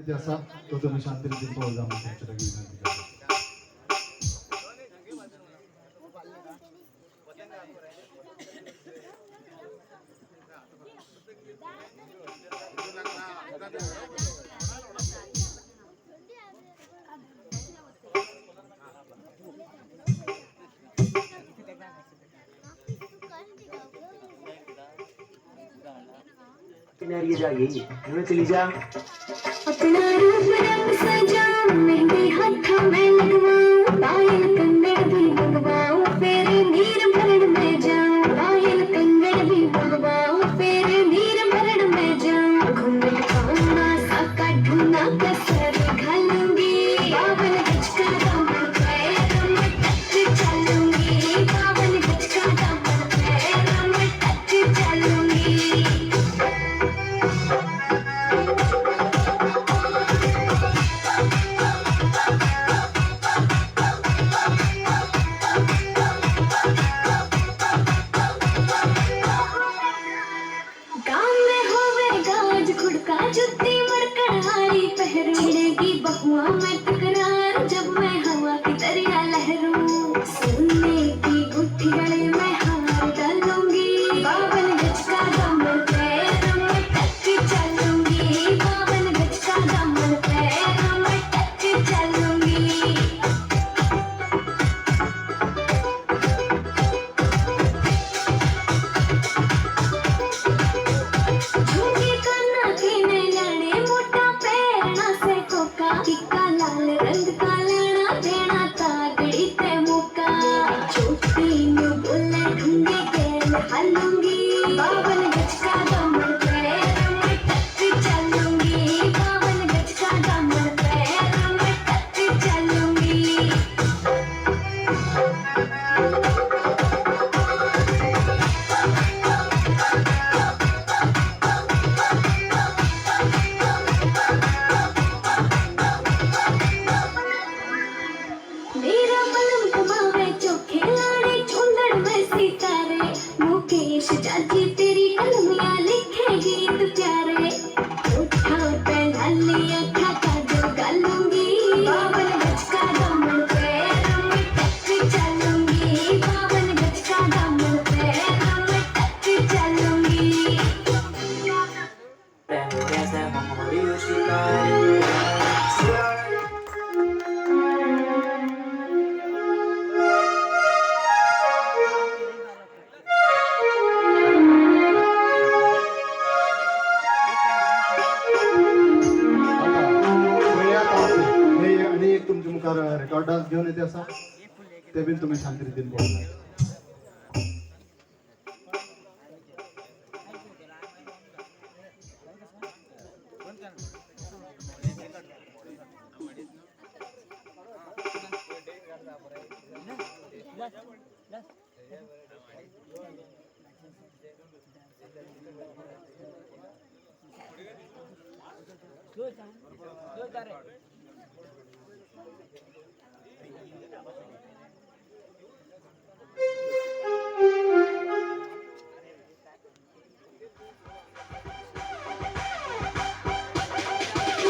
ते आसा तो तुमी शांती रितीन पळोवंक जाय म्हूण तुमचे लागीं विनंती करता. चली जा। अपना रूप रंग सजाऊं, मेहंदी हाथों में लगवाऊं, पायल कंगन भी मंगवाऊं, फिर नीर भरण में जाऊं, पायल कंगन भी मंगवाऊं, फिर नीर भरण में जाऊं, घूंघट पाना सा काढूं ना कसर घालूंगी, 52 गज का दामन पैर में टच चलूंगी, 52 गज का दामन पैर में टच चलूंगी। गांव में होवे गाज खुड़का जुत्ती मरकण हारी पहरू, छिड़ेगी बहुआ में तकरार जब मैं हवा की दरिया लहरूं, सोने की गुठी गले में हार डालूंगी, 52 गज का दामन पैर में टच चलूंगी, 52 गज का दामन पैर में टच चलूंगी। झुमके काना के लेने मोटा पैरना से कोका, टिक्का लाल रंग का लेना देना तागड़ी ते मौका, छोटी न्यू बोले ढूंढे गैल हालूंगी, 52 गज का दामन पैर में टच चलूंगी, 52 गज का दामन पैर में टच चलूंगी। मेरा पलंग कमावे चोखे लाड़े चूंदड़ में सितारे, मुकेश चाची तेरी कलमियां लिखे गीत प्यारे, उठा पे लाली अखा काजल गालूंगी, 52 गज का दामन पैर में टच चलूंगी, 52 गज का दामन पैर में टच चलूंगी। आतां पळयात हे आनी एक तुमच्या मुखार रेकॉर्ड डान्स घेवन येते आसा ते बीन तुमी शांती रितीन पळोवंक जाय.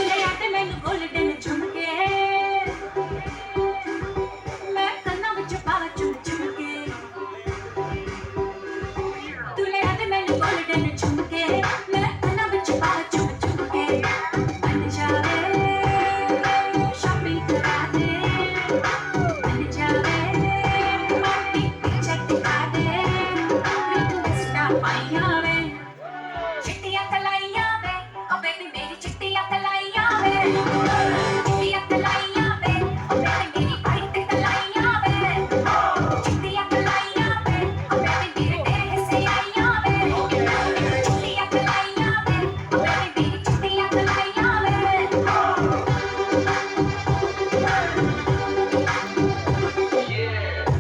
ਲੈ ਤੇ ਮੈਨੂੰ ਗੋਲਡਨ ਝੁਮਕੇ, ਮੈਂ ਕੰਨਾਂ ਵਿੱਚ ਪਾਵਾਂ ਚੁੰਮ ਚੁੰਮ ਕੇ, ਤੂੰ ਲੈ ਤੇ ਮੈਨੂੰ ਗੋਲਡਨ ਝੁਮਕੇ, ਮੈਂ ਕੰਨਾਂ ਵਿੱਚ ਪਾਵਾਂ ਚੁੰਮ ਚੁੰਮ ਕੇ, ਬਣ ਜਾਵੇ ਸ਼ਾਪਿੰਗ ਕਰਾ ਦੇ, ਬਣ ਜਾਵੇ ਪਾਰਟੀ ਪਿਕਚਰ ਦਿਖਾ ਦੇ, ਰਿਕਵੈਸਟਾਂ ਪਾਈਆਂ ਵੇ, ਚਿੱਟੀਆਂ ਕਲਾਈਆਂ ਵੇ, ਓ ਬੇਬੀ ਮੇਰੀ ਚਿੱਟੀਆਂ ਕਲਾਈਆਂ ਵੇ, ਚਿੱਟੀਆਂ ਕਲਾਈਆਂ ਵੇ, ਓ ਬੇਬੀ ਮੇਰੀ ਵਾਈਟ ਕਲਾਈਆਂ ਵੇ, ਚਿੱਟੀਆਂ ਕਲਾਈਆਂ ਵੇ, ਓ ਬੇਬੀ ਮੇਰੇ ਦੇਹ ਸੇ ਆਈਆਂ ਵੇ, ਚਿੱਟੀਆਂ ਕਲਾਈਆਂ ਵੇ, ਓ ਬੇਬੀ ਮੇਰੀ ਚਿੱਟੀਆਂ ਕਲਾਈਆਂ ਵੇ।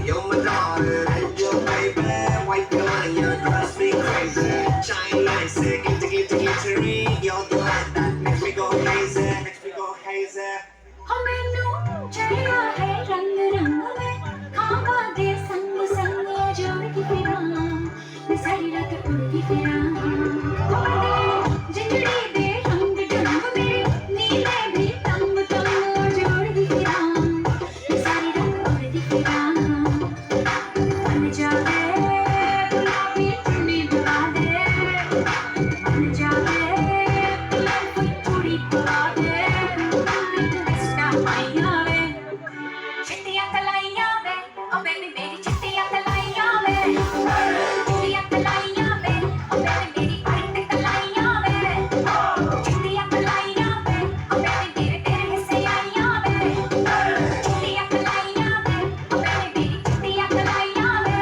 You're my daughter and your baby. White Melania drives me crazy. Shine nice, glitter, glitter, glittery. You're the light that makes me go hazy, makes me go hazy. ਹੋ ਮੈਨੂੰ ਚੜਿਆ ਹੈ ਰੰਗ ਰੰਗ ਵੇ, ਖਾਵਾਂ ਦੇ ਸੰਗ ਸੰਗ ਜੋੜ ਕੇ ਫਿਰਾਂ, ਮੈਂ ਸਾਰੀ ਰਾਤ ਉੜਦੀ ਫਿਰਾਂ, ਹੋ ਜਿੰਦੜੀ ਦੇ ਰੰਗ ਢੰਗ ਮੇਰੇ ਨੀਲੇ ਲਵਾ ਦੇ, ਰਿਕਵੈਸਟਾਂ ਪਾਈਆਂ ਵੇ, ਚਿੱਟੀਆਂ ਕਲਾਈਆਂ ਵੇ, ਓ ਬੇਬੀ ਮੇਰੀ ਚਿੱਟੀਆਂ ਕਲਾਈਆਂ ਵੇ, ਚਿੱਟੀਆਂ ਕਲਾਈਆਂ ਵੇ, ਓ ਬੇਬੀ ਮੇਰੀ ਵਾਈਟ ਕਲਾਈਆਂ ਵੇ, ਚਿੱਟੀਆਂ ਕਲਾਈਆਂ ਵੇ, ਓ ਬੇਬੀ ਮੇਰੇ ਤੇਰੇ ਹਿੱਸੇ ਆਈਆਂ ਵੇ, ਚਿੱਟੀਆਂ ਕਲਾਈਆਂ ਵੇ, ਓ ਬੇਬੀ ਮੇਰੀ ਚਿੱਟੀਆਂ ਕਲਾਈਆਂ ਵੇ।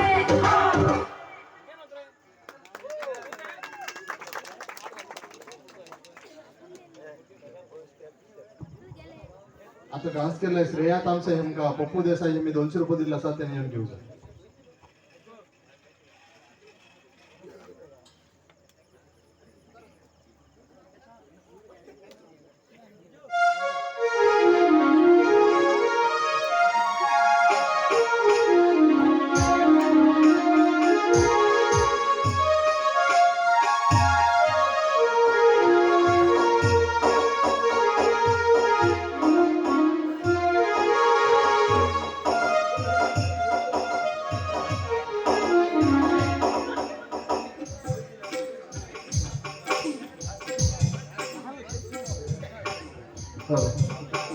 आता डान्स केलाय श्रेया तामसे हेमका पप्पू देसाई हे मी 200 रुपये दिले असतात त्यांनी येऊन घेऊ जाय. हो.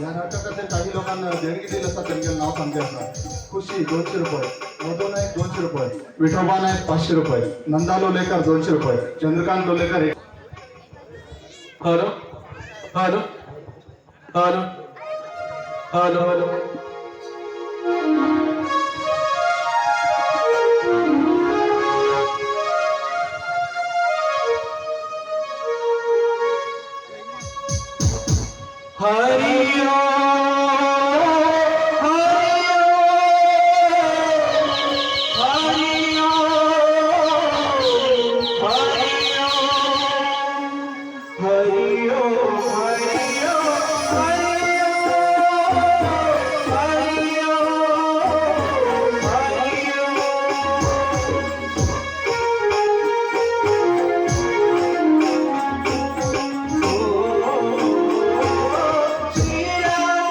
या नाटकातील काही लोकांना देणगी दिली असतात, त्यांचे नाव सांगते असतात. खुशी 200 रुपये, मधू नाईक 200 रुपये, विठोबा नाईक 500 रुपये, नंदा लोलेकर 200 रुपये, Chandrakant लोलेकर 1. Hello hello hello hello hello. Hari Om Hari Om Hari Om Hari Om Hari Om Hari Om Hari Om. Shri Ram.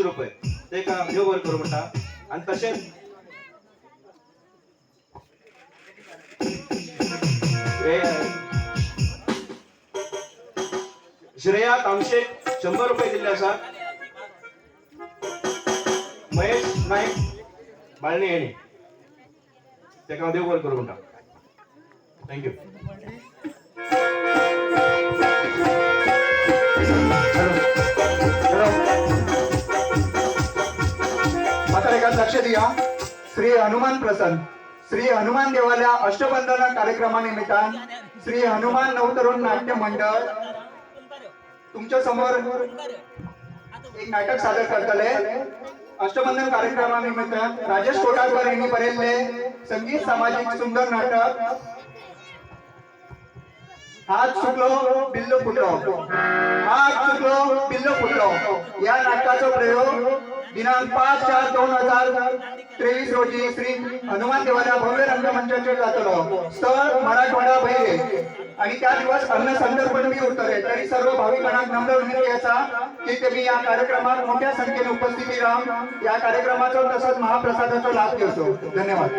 200 रुपये तेका देव बरें करूं म्हणटा. आनी तशेंच श्रेया तामशेक 100 रुपये दिल्ले आसा. महेश नायक बाळणी हेणी तेका हांव देव बरें करूं म्हणटा. Thank you. Hello. आता एका लक्ष दिया. श्री हनुमान प्रसन्न श्री हनुमान देवाल्या अष्टबंधन कार्यक्रमानिमित्तान श्री हनुमान नवतरुण नाट्य मंडळ तुमच्या समोर एक नाटक सादर करतले. अष्टबंधन कार्यक्रमानिमित्तान राजेश कोटारकर यांनी बरयल्ले संगीत सामाजिक सुंदर नाटक हात चुकलो बिल्लो फुटलो, हात चुकलो बिल्लो फुटलो या नाटकाचो प्रयोग दिनांक 5/4/2023 रोजी श्री हनुमान देवाल्या भव्य रंगमंचाचेर जातलो. स्थळ मराठवाडा भैरे आणि त्या दिवस अन्न संदर्पण बी उरतले. तरी सर्व भाविकांना नम्र विनंती आसा की तुम्ही या कार्यक्रमात मोठ्या संख्येने उपस्थिती राहून या कार्यक्रमाचो तसंच महाप्रसादाचो लाभ घेवचो. धन्यवाद.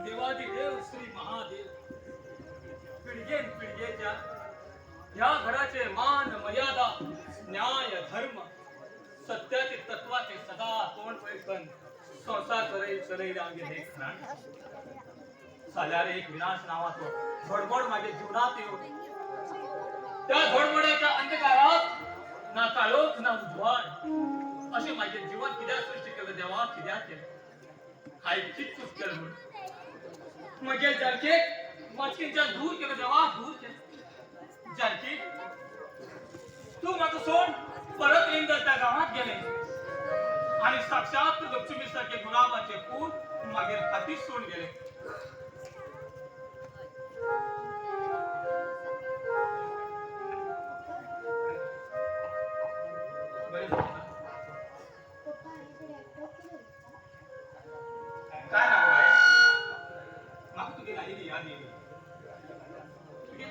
देवाधिदेव श्री महादेव, पिढगेन पिढगेच्या ह्या घराचे मान मर्यादा, न्याय धर्म, सत्याचे तत्वाचे सदा तोंड पैकन संसार चलई चलई आगे हे घराणे. साल्यार एक विनाश नावाचो झडमड माझ्या जीवनात येऊन त्या झडमड्याच्या अंधकारात ना काळोख ना उजवाड असे माझे जीवन कित्याक सृष्टी केलं देवा, कित्याक केलं? हाय कित चूक केलं म्हणून मगे जानकेक माचकींच्या दूर केलं देवा, दूर केलं. जानकी, तू म्हाका सोड परत येवन त्या गांवात गेले आणि साक्षात लक्ष्मी सारखे गुलाबाचे फूल मागीर हातीच सोडून गेले. बरें झालं. पप्पा, इकडे एकटो कितें उलयता? काय नाव आहे? म्हाका तुगे आईली याद येयली. तुगे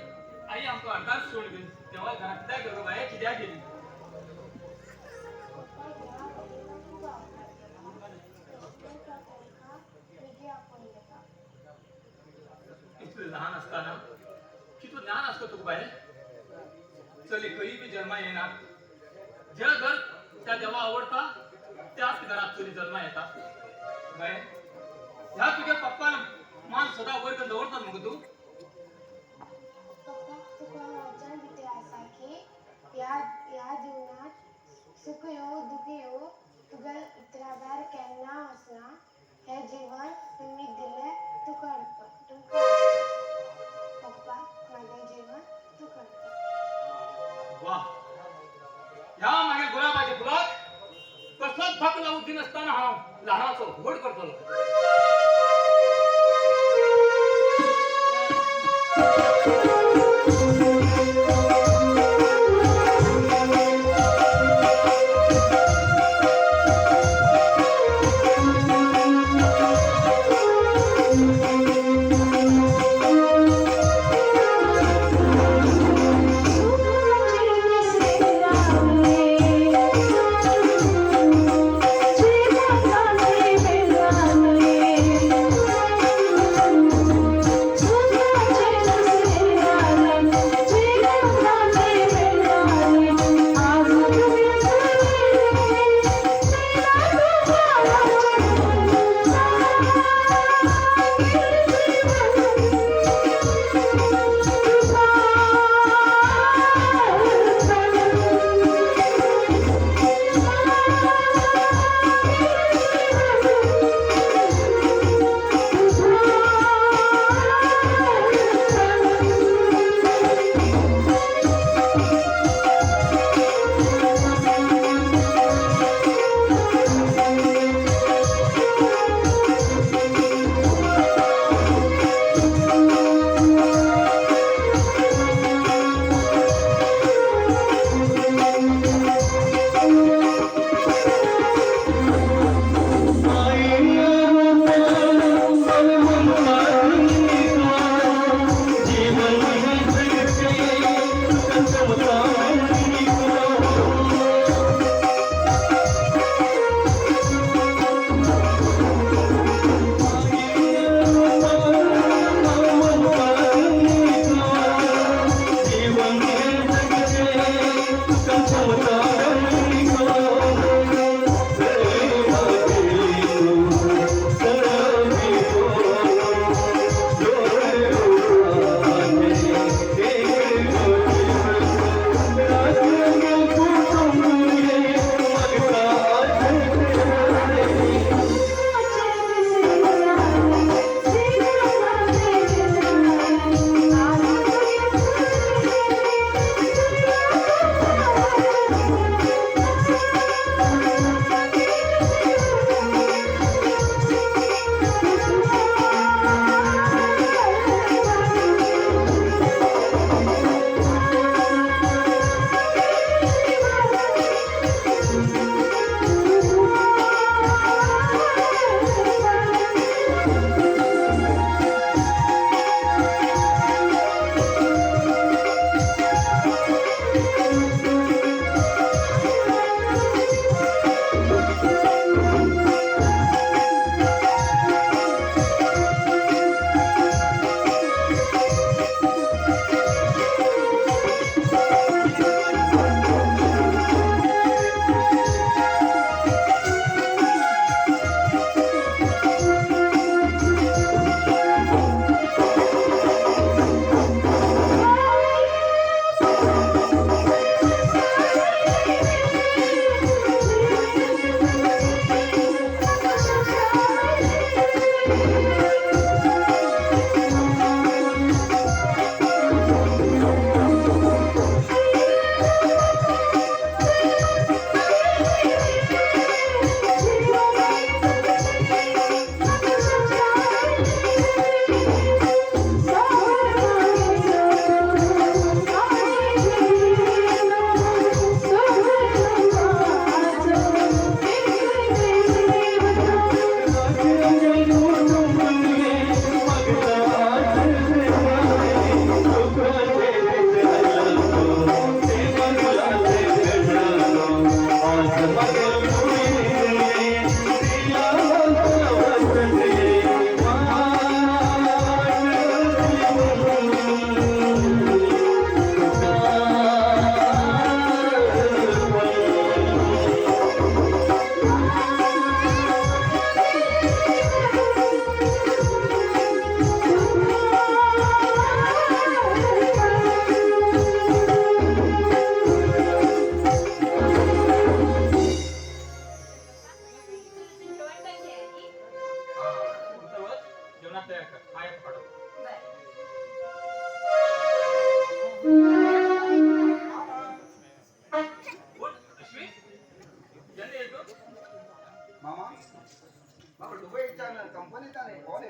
आई आमकां अर्दाच सोडून गेली तेव्हा घरात कित्याक गेलो बाये, कित्याक गेली? पप्पा, देवा तुका खूब आवडटा. तो तांकां बेगीन आपोवन घेता. इतलें ल्हान आसतना कितलो ज्ञान आसता तुका बाये. चली खंय बी जल्मा येना. ज्या घर त्या देवा आवडटा त्याच घरात चली जल्मा येता. बाये, ह्या तुज्या पप्पान मान सदां वयर करून दवरतात मगो तूं? पप्पा, तुका वचन भितर आसा की ह्या ह्या जीवनात सुख येवं दुःख येवं तुगे उतरा भायर केन्ना वचना. हें जीवन तुमी दिलें तुका अर्पण, तुमकां अर्पण. पप्पा, म्हाजें जीवन तुका अर्पण. वा, ह्या मागीर गुलाबाच्या फुलाक कसलोच धक लावूंक दिनासतना हांव ल्हानाचो व्हड करतलो. सुखाचे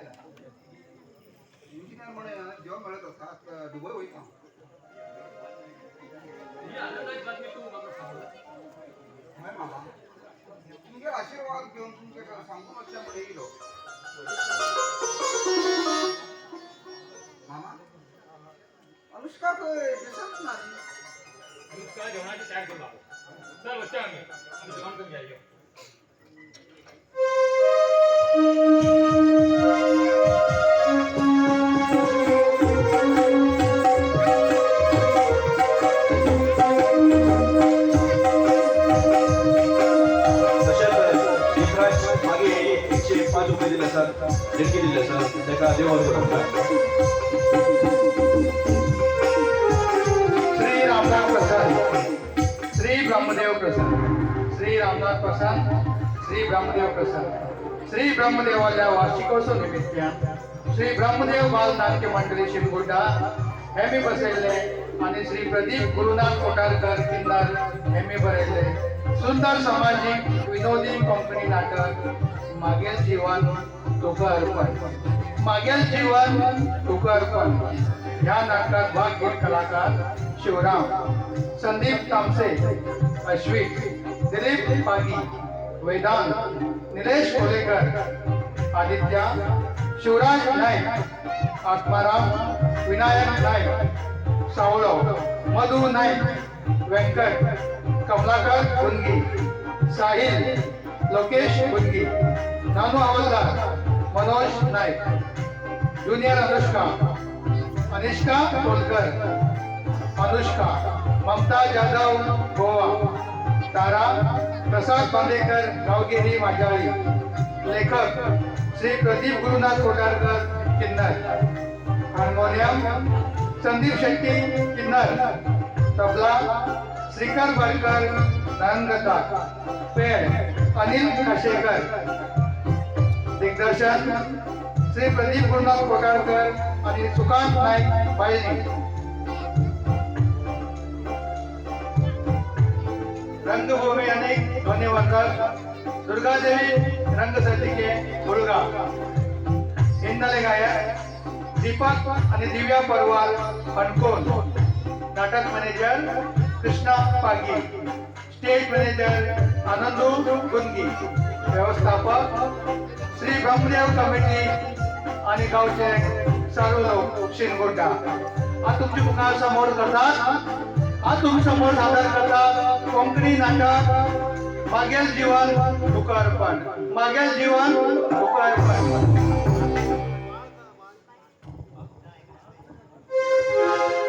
आयला. इंजिनियर म्हणून जॉब मेळत आसा, दुबय वयता. ही आनंदाची बातमी तूं म्हाका सांगला. हय मामा, तुमगे आशीर्वाद घेवन तुमचे सांगून वचल्या म्हणून येयलो. मामा, अनुष्का दिसत ना. अनुष्का जेवणाची तयार करून लागलो. चल वचया आमी, आमी जेवण करून घ्या. तशेंच दीपराज मागीर 105 रुपये दिले आसात, देणगी दिल्ली आसा, ताका देव बरें करूं. श्री रामनाथ प्रसाद, श्री ब्रह्मदेव प्रसाद, श्री रामनाथ प्रसाद, श्री ब्रह्मदेव प्रसाद. श्री ब्रह्मदेवाच्या वार्षिकोत्सव निमित्तान श्री ब्रह्मदेव बाल नाट्य मंडळी शिमगुड्डा हेमी बसयल्ले आनी श्री प्रदीप गुरुनाथ कोटारकर किन्नर हेमी बरयल्ले सुंदर सामाजीक विनोदी कोंकणी नाटक मागेल जीवन तुका अर्पण. मागेल जीवन तुका अर्पण ह्या नाटकात भाग घेत कलाकार शिवराम, संदीप तामसे, अश्विन, दिलीप पागी, वेदांत, निलेश कोलेकर, आदित्य, शिवराज नाईक, आत्माराम, विनायक नाईक, सावळो, मधु नाईक, व्यंकट, कमलाकर गुंगी, साहिल, लोकेश गुंगी, नानू हवालदार, मनोज नाईक, ज्युनियर अनुष्का, अनिष्का टोलकर, अनुष्का, ममता जाधव गोवा, तारा, प्रसाद बांदेकर गावगिरी माजाळी. लेखक श्री प्रदीप गुरुनाथ कोटारकर किन्नर, हार्मोनियम संदीप शेट्टी किन्नर, तबला श्रीकर बरकर नानगता, पेड अनिल काशेकर. दिग्दर्शन श्री प्रदीप गुरुनाथ कोटारकर आणि सुकांत नाईक बायली. रंगभूमी आणि ध्वनिवर्धक दुर्गादेवी रंगसंचिके मुलगा. हिन्नले गायक दीपक आणि दिव्या परवाल हणकोण. नाटक manager Krishna Pagi, stage manager Anandu Gungi, व्यवस्थापक श्री ब्रह्मदेव कमिटी आणि गावचे सर्व लोक शिनगोड्डा. आज तुमच्या मुखार समोर करतात, आज तुम्ही समोर सादर करतात कोंकणी नाटक मागेल जीवन तुका अर्पण. मागेल जीवन तुका अर्पण. Thank you.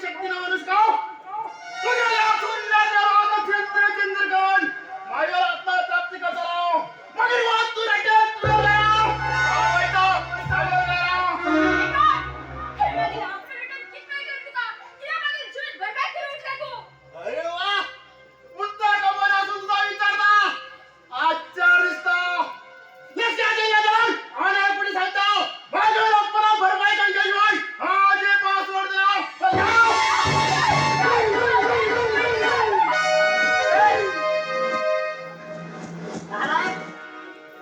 शक्ती ना अनुष्का. तुझ्या या सुंदर चंद्र चंद्रकांत माझ्या आत्मा प्राप्ती करता मग वाद तू रड्डे तुझ्या. अरे वा, मुद्दा कमन असून सुद्धा विचारता आजच्या दिसता. आणि पुढे सांगता माझ्या लोकांना भरपाई कंकेशिवाय आजी पासवर्ड द्या.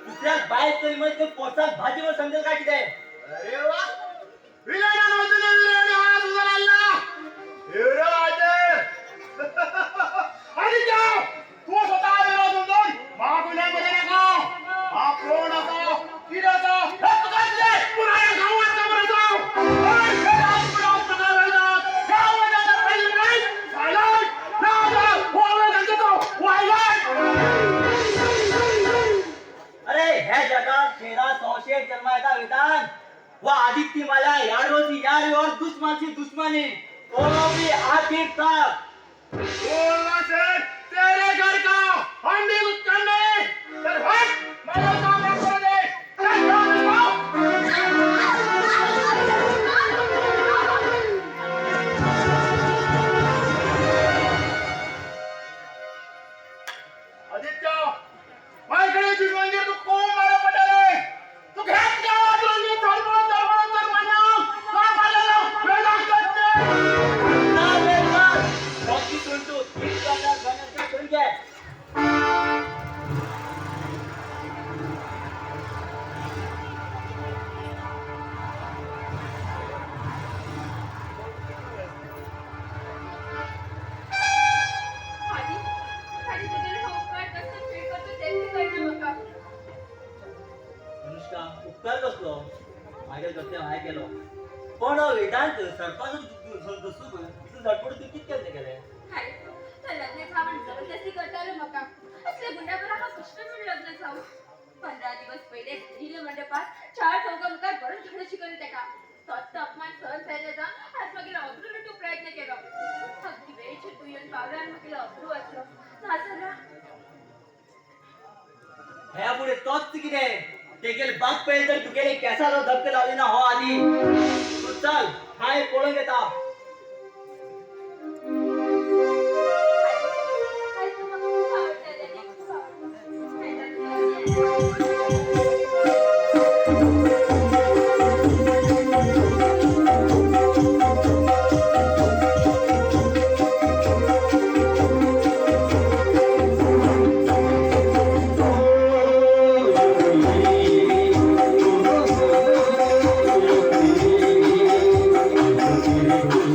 दुसऱ्या बाय तरी मग ते पोसात भाजीवर समजेल काय किती. अरे वा, विलयना हा तुझा लाल्ला हिरो अजय. आणि जाओ तू स्वतः हिरो समजून महागुन्ह्यामध्ये नका. हा कोण असा किराचा हे तुझा तुझे पुन्हा या गावात समोर जाऊ. अरे ह्या जगात शेरा सौशे जन्मायचा विधान व आदित्य मला यारोची यार दुश्मनची दुश्मनी ओ भी आखिर तक. बोलना सेठ तेरे घर का हंडी करने चल हट मेरा काम कर दे चल जाओ. आदित्य माझ्याकडे दुश्मन तू कोण मला पटाले तू घेत का धर्म धर्म धर्म काय पाहिलं वेळ लागतात. चाल रे चाल. रॉकी सोडतो तीन करणार गणेशचा करून घे. आधी आधी तुझे उपकार कसं फेड करतो ते कळणार म्हाका. अनुष्का उपकार कसलो मागील करते हांवें केलो पण हो वेदांत सरपासून दसून तितून झटपट तूं कितें केलें गेलें. अरे तो लग्न जावं जबरदस्ती करतालो म्हाका. असले गुंडा हांव कशें म्हूण लग्न जावं. 15 दिवस पयले रील मंडपात चार चौका मुखार बरोच धडो शिकयलो तेका. तोच तो अपमान सहन जायना जावन आज मागीर अब्रू लुटूंक प्रयत्न केलो. अगदी वेळचेर तूं येवन पावलो आनी मागीर अब्रू वाचलो नाजाल्यार ह्या फुडें तोच कितें तेगेले बाप पळयले तर तुगेले केसाचो धक्क लावली ना हो आदी. तूं चल हांव पळोवन घेता. आरे तूं म्हाका खूब आवडटा डॅडी, खूब आवडटा. I love you.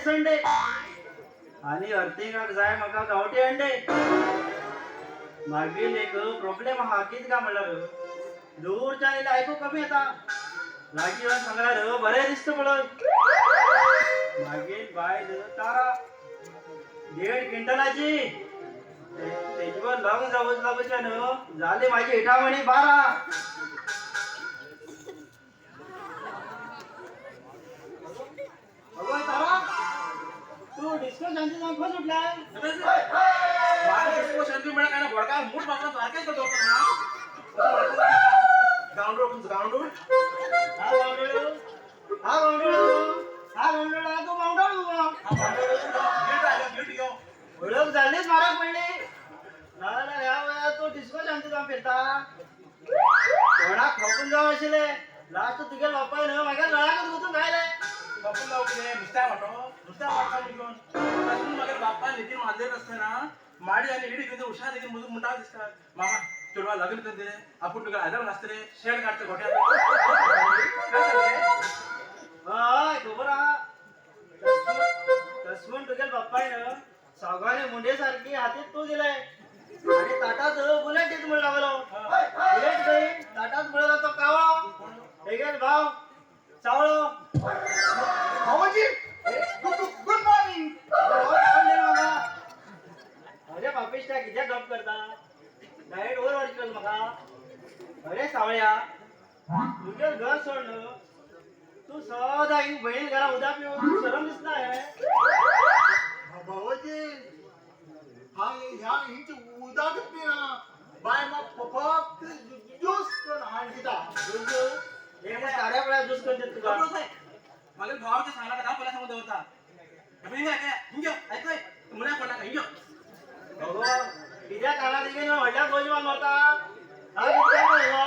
संडे आणि अर्थिंगाक जाय म्हाका गांवठी अंडे. मागीर एक प्रॉब्लेम आहा कितें काय म्हणल्यार दूरच्यान येयल्यार आयकूंक कमी येता, लागीं येवन सांगल्यार बरें दिसता पळय. मागीर बायल तारा 1.5 क्विंटलाची तेजे बरोबर लग्न जावच लागूच्या न्हू जाली म्हाजी इटामणी 12. अगो तारा तू डिस्को शांती जावन खंय सुटलाय? डिस्को शांती म्हळ्यार काय ना भडका मूठ म्हाका सारकेंच करता. गांवडोळ तुमचो गांवडोळ. हा गांवडोळ हा गांवडोळ हा गांवडोळ हा तूं गांवडोळ. ओळख जाल्लीच म्हारग पडली. नाजाल्यार ह्या वयार तूं डिस्को शांती जावन फिरता. कोणाक खपून जावं आशिल्लें लास्ट तुगेल्या बापाय न्हू म्हागे गळ्याकच गुतून खायलें. खपून जावं कितें नुस्त्या वांटो नुस्त्या वांटता म्हणून घेवन तशें मागीर बापान लेगीन माजर आसतना माडी आनी इडी घेवन हुशार लेगीन म्हजो म्हणटा दिसता मामा चेडवा लग्न करते आपूण तुका आदार नासतले शेण काडचे गोट्या. हय खबर आहा तसमून तुगेल्या बापाय न्हू सागवानी मुंडे सारकी हातीत तूं दिलें आनी ताटात बुलेट दीत म्हण लागलो. बुलेट खंय ताटात पळयलो तो कावळो तेगेल भाव चावळो. भावाजी गुड मॉर्निंग. म्हाका अरे पापिश्टा कित्याक गप करता डायरेक्ट वर वरचलो म्हाका. अरे सावळ्या तुगेल घर सोड न्हू तूं सदां ही भयण घरा उदक पिवन शरम दिसना हें. भावाजी हा ह्या हिंच उदकच पिना बाय म्हाका फक्त ज्यूस करून हाडून दिता. साड्या पळ्या ज्यूस करून दिता तुका. मागीर भावाक सांगला का पहिला सांगून दवरता हिंग हिंग आयकय मुल्या पडना हिंग. अगो कित्याक काना तिगेन व्हडल्या गोज मारून वता. हा कित्याक गो?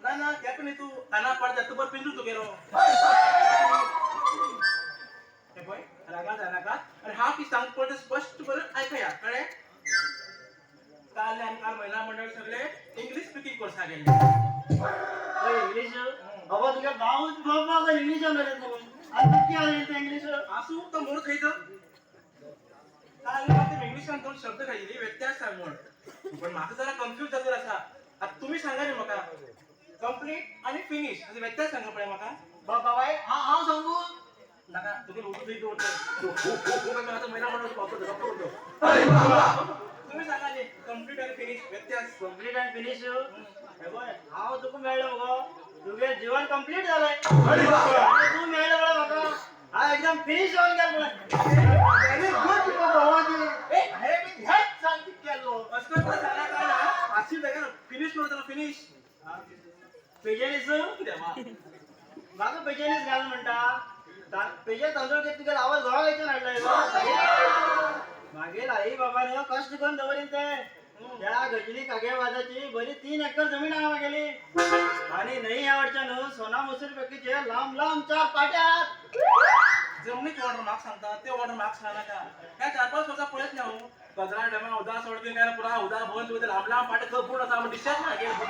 ना ना तें न्ही तूं काना पडटा तूं बरो पिंजू तुगेलो. हें पळय रागात जायनाका आनी हांव कितें सांगता पळय तें स्पश्ट बरें आयकया कळ्ळें. काल आनी काल महिला मंडळ सगळे इंग्लीश स्पिकींग कोर्साक गेल्ले. इंग्लीश बाबा तुगे भावूच बाबा इंग्लीश उलयता तूं आनी कितें उलयता इंग्लीश? आसूं तो मोड थंय काल म्हाका इंग्लिशान 2 शब्द खायली व्यत्यास सांग म्हूण पण म्हाका जरा कन्फ्यूज जाता आसा. आतां तुमी सांगा न्ही म्हाका कंप्लीट आनी फिनीश हाचो व्यत्यास सांगा पळय म्हाका. बाबाय हांव सांगू नाका तुगे उठू थंय दवरता आतां महिला मंडळ वापरतो उरतो. तुमी सांगा न्ही कंप्लीट आनी फिनीश व्यत्यास. कंप्लीट आनी फिनीश हे पळय हांव तुका मेळ्ळो मगो तुगे जिवन कंप्लीट जालें. तूं मेळ्ळो पळय म्हाका हांव एकदम फिनीश जावन गेलो पळय. व्हेरी गुड भावाजी हे बी हेच सांगती केलो. अशें करून सांगला काय ना आशी बेगीन फिनीश करतलो फिनीश. पेजेनीस देवा म्हाका पेजेनीस घाल म्हणटा पेजे तांदूळ घेत तुगेलो आवय घोवा खंयच्यान हाडलाय गो? मागीर आई बाबान कश्ट करून दवरीन ते त्या गजनी कागेवादाची बरी 3 एकर जमीन आहा म्हागेली आनी न्हंय ह्या वटच्यान न्हू सोना मसूर पेकीचे लांब लांब 4 पाटे आहात. जमनीचे ऑर्डर म्हाका सांगता ते ऑर्डर म्हाका सांगनाका. ह्या 4-5 वर्सां पळयत न्ही हांव गजरा डॅमा उदक सोडपी काय पुरा उदक भरून तुवें लांब लांब पाटे खंय पूर्ण आसा डिस्चार्ज ना लांब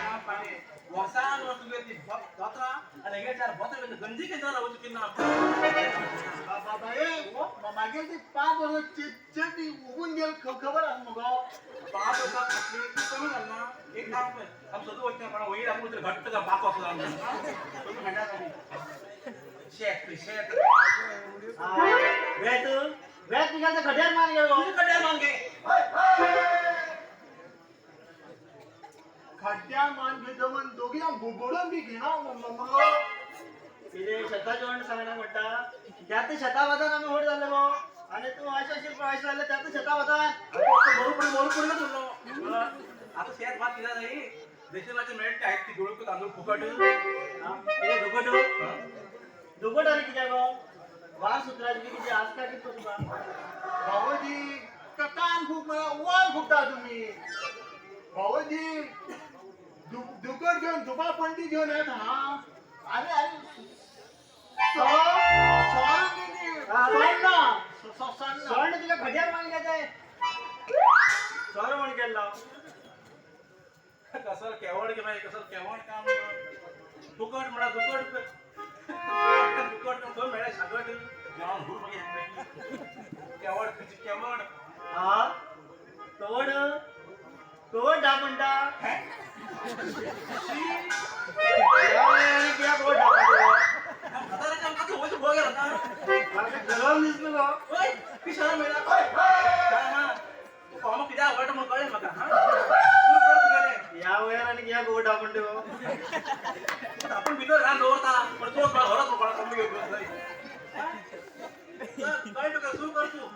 लांब पाटे वर्सान वर्स तुगे ती दोतरां आनी हेगे 4 बोतरां गंजी केन्ना रावची किन्ना. बाबाये मागीर ती 5 वर्सां चेपी उगून गेल खबर आसा मगो. 5 वर्सां फाटली तूं कमी घालना एक काम कर आमी सदां वयता पण वयर आमी वयता घट्ट बाको आसलो आमी शेत शेत वेत वेत तुगेलो ते खड्ड्यार मान गेलो. खड्ड्यार मान गे खड्ड्यार मान घेता म्हण दोगी जाण बुडोवन बी घेना मगो. कितें शेताचें म्हण सांगना म्हणटा त्यात शेता भातान आमी व्हड जाल्ले गो आनी तूं अशें अशें अशें जालें त्यात शेता भातान बरोबर बरोबर पडलो तुलो. आतां शेत भात कितें जाय देशाचे मेळटा आहेत ती गोळू तांदूळ फुकट. कितें दुकट दुकट आनी कित्याक गो वार सुत्राची कितें आसता कितें तुका? भावोजी कान फूक म्हळ्यार वाल फुकता तुमी. भावोजी दुकट घेवन धुपा पणटी घेवन येता आनी आनी सण तुका खड्ड्यार मान घेताय सर म्हण केल्लो कसं केवड की बाई कसं केवड काम दुकट म्हणा दुकट दुकट खंय मेळ्ळें सागट. गांवान हुर मागीर केवड खंयची केवड. हा कवड कवड धा म्हणटा. कित्याक कवड धा म्हणटा? गरम दिसलो गो. किशोर मेळा तूं कित्याक आवडटा म्हूण कळ्ळें म्हाका. ह्या वयार आनी कित्याक कवड धा म्हणटा? आपण भितर घालून दवरता पण तो घरात कोणाक कमी घेतो. कळ्ळें तुका? सुरू कर तूं.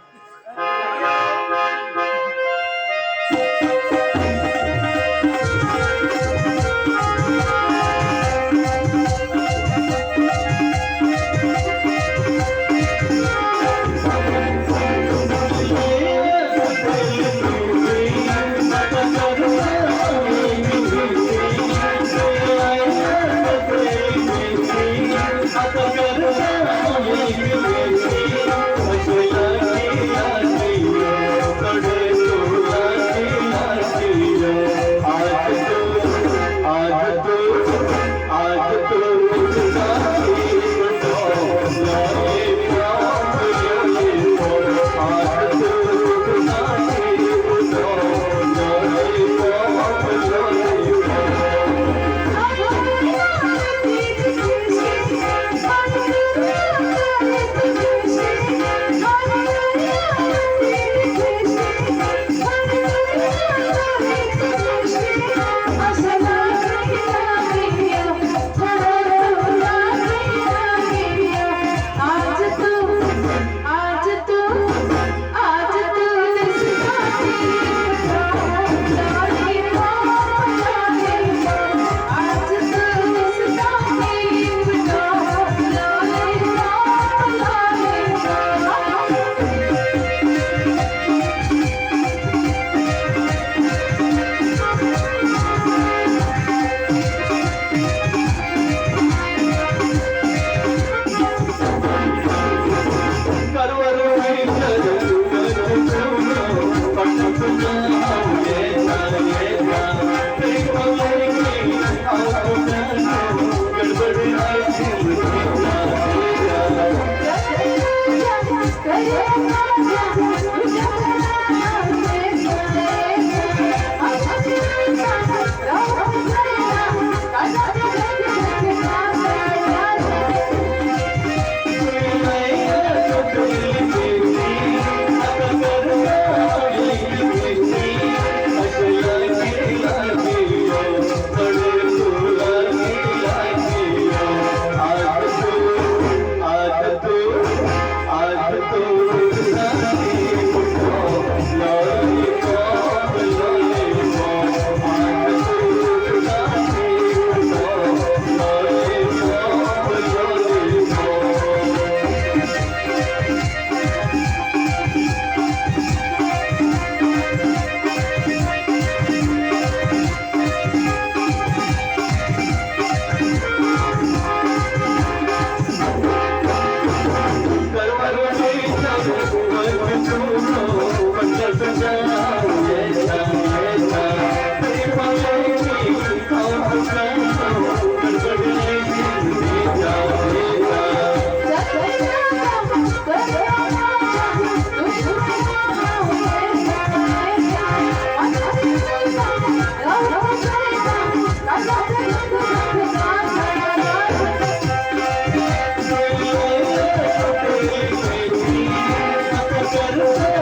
Thank you.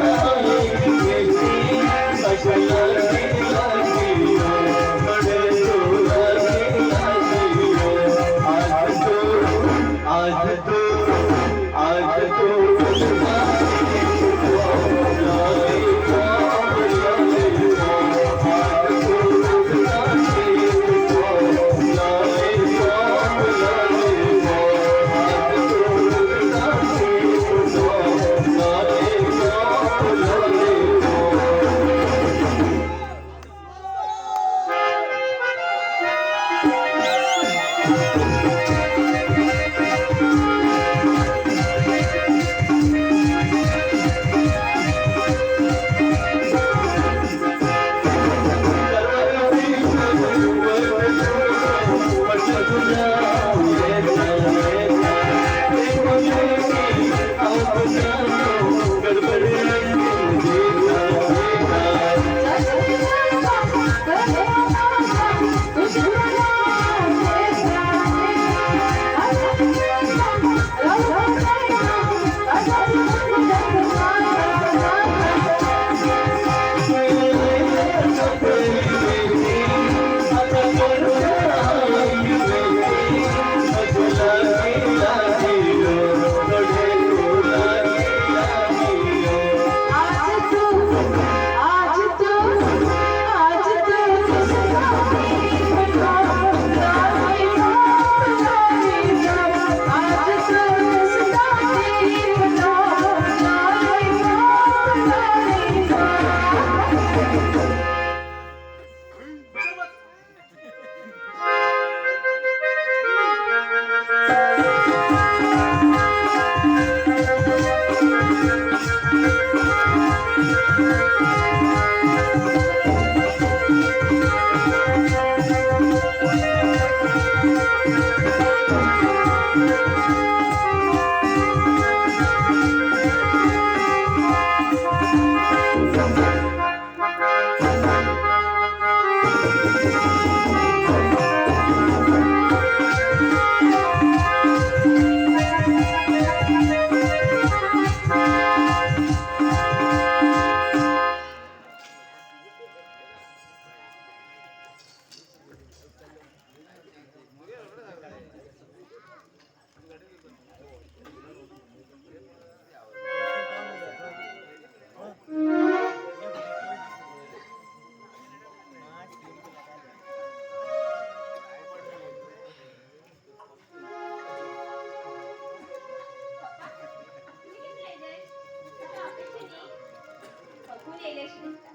चलयशी दिसता.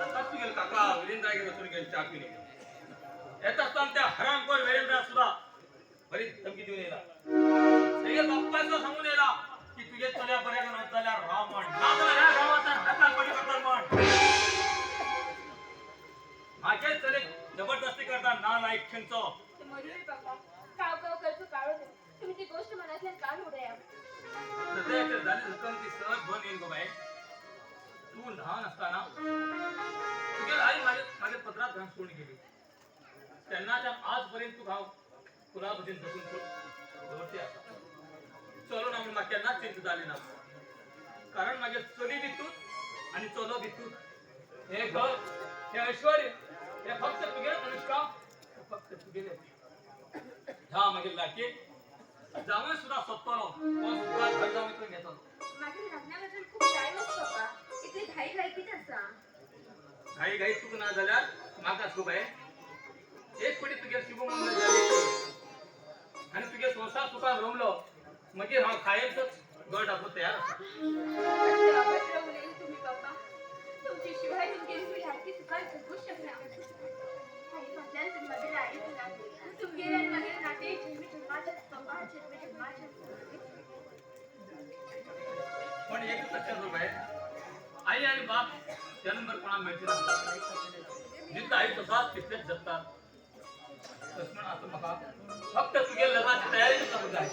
आताच तू गेल काका वीरेंद्र गेलो वचून गेल चा पिणे येत असताना त्या हरामखोर वीरेंद्र सुद्धा बरीच धमकी देऊन येला. तुझ्या बाप्पाचं सांगून येला की तुझे चल्या बऱ्या नाच झाल्या राव म्हण ना झाल्या गावाचा हातात पडी करतात म्हण. माझे चले जबरदस्ती करतात ना नाही क्षणचो. मरुय बाबा काव काव करचो काळो तुम्ही ती गोष्ट मनातल्यान कान उडया. हृदयाचे झाले जखम ती सहज भरून येईल गो बाई. तू लहान असताना तुझी आई माझ्या माझ्या पत्रात घाण सोडून गेली. त्यांना त्या आजपर्यंत तू घाव तुला भजन जपून दवरते आता चलो ना म्हणून त्यांनाच चिंता झाली ना. कारण माझ्या चली बी तूच आणि चलो बी तूच. हे घर हे ऐश्वर्य हे फक्त तुझे अनुष्का फक्त तुझे. ह्या मागील लाटी जावं सुद्धा सोदतलो कोण सुद्धा घर जावं घेतलो. माझ्या लग्नाबद्दल खूप टाइम आसा बाबा. इतली घाई घाई कितें आसा? घाई घाई तुका ना जाल्यार म्हाका खूब आहे. एक पटी तुगे शुभमंगल जाले आनी तुगे संवसार तुका रमलो मागीर हांव कायमचोच गळ टाकूंक तयार आसा. अभद्र उलयले तुमी बाबा. तुमचे शिवाय तुमगेली मी सारकी सुखान जगूंक शकना. आई फाटल्यान तुमी म्हगेले आई जालात. तुमगेले आनी म्हगेले नातें जन्मी जन्माचें बाबा जन्मी जन्माचें. पण एकच लक्षात ठेव बाई, आई आणि बाप जन्मभर कोणाक मेळचे ना. जितलं आई तसाच तितलेच जगतात. तशें म्हण आतां म्हाका फक्त तुगे लग्नाची तयारी करपाक जाय.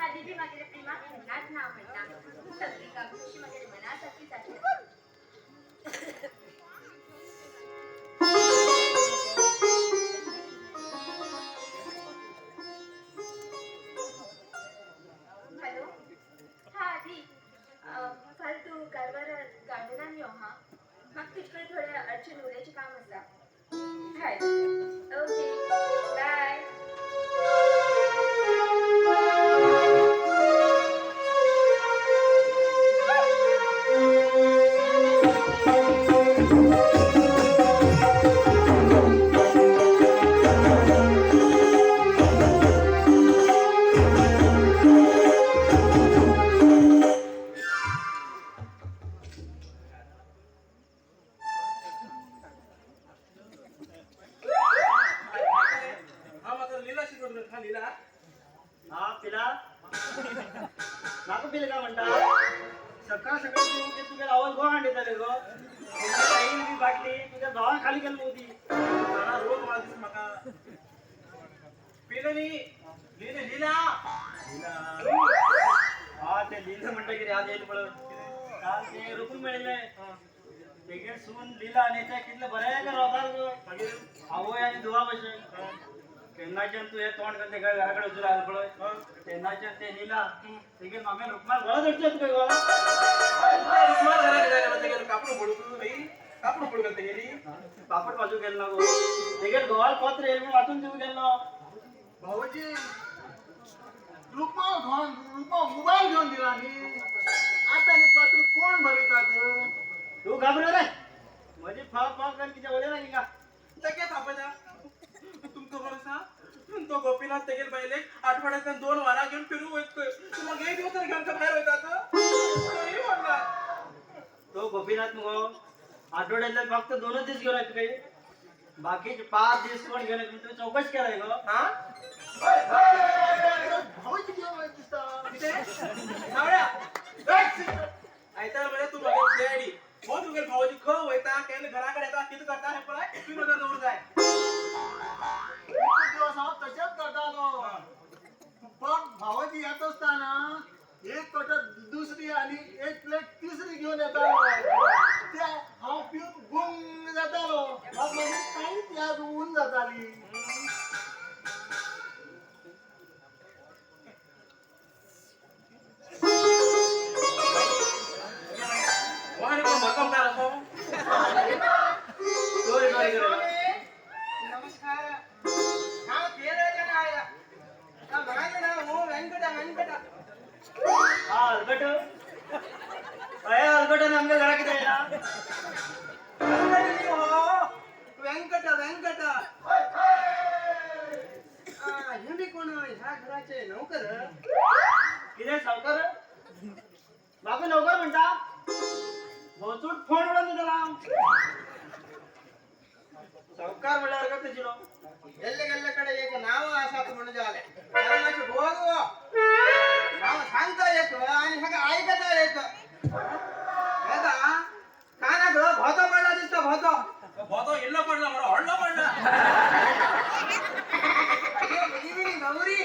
आदी बी म्हगेले प्रेमाक केन्नाच ना म्हणना. सगळी काकूशी म्हगेले मना सारकी जातली. हॅलो हा आदी फाल्यां तूं कारवारा गार्डनान यो हा. म्हाका तुजे कडेन थोडें अर्जंट उलोवचें काम आसा. हय ओके बाय. हा म्हाका लिला शिकवतो हा लिला. हा पिला म्हाका पिले काय म्हणटा? सकाळ सकाळ तुगे आवाज गो हांडयताले गो. आईन बी बाटली तुज्या भावान खाली केली मोदी. सारा रोग मला दिस म्हाका पिले न्ही लिले लिला. लिला हा ते लिला म्हणटा कितें याद येयली पळय. काल ते रुकून मेळिल्लें तेगेर सून लिला आनी तें कितलें बरें रावतालें गो. मागीर आवय आनी धुवा भशेन. केन्नाच्यान तूं हें तोंड करून तेका घरा कडेन वचून आयलो पळय तेन्नाच्यान तें लिला तेगेर मामेन रुकमाल गळो धरचें तुका गो. रुकमाल घरा कित्याक गेलो तेगेर कापड फोडूंक कापड फोडूंक गेलो तेगेली. पापड वाजूंक गेलो ना गो. तेगेर घोवाल पत्र येयलें म्हूण वाचून दिवंक गेलो. भाऊजी रुकमाव घेवन रुकमाव मोबायल घेवन दिला न्ही. आतां आनी पत्र कोण बरयतात? तूं घाबरो रे म्हजी फाव फाव करून कितें उलयना हिंगा. तेगे थापयता तुमकां खबर आसा तो गोपीनाथ तेगेल बायलेक आठवड्यांतल्यान 2 वरां घेवन फिरूंक वयता. तूं म्हाका एक दीस तरी घेवन भायर वयतात तरी म्हणटा. तो गोपीनाथ मुगो आठवड्यांतल्यान फक्त 2 दीस घेवन येता तुका. बाकीचे 5 दीस कोण घेवन येता तुवें चवकशी केलाय गो? हा भाऊजी घेवन वयता दिसता. कितें सावळ्या आयतार मरे तूं म्हागे डॅडी हो तुगेल भावजी खंय वयता केन्ना घरा कडेन येता कितें करता हें पळय तूं नदर दवरूंक जाय. दिवस हांव तशेंच करतालो. पण भावजी येत आसतना एक कटर दुसरी आनी एक प्लेट तिसरी घेवन येतालो. ते हांव पिवन गुंग जातालो. मागीर कांयच याद उरून जाताली. हो आनी कोण भरकमकार असो. Sorry sorry. इल्लो पडला मरो व्हडलो पडला. Mini mini Gauri.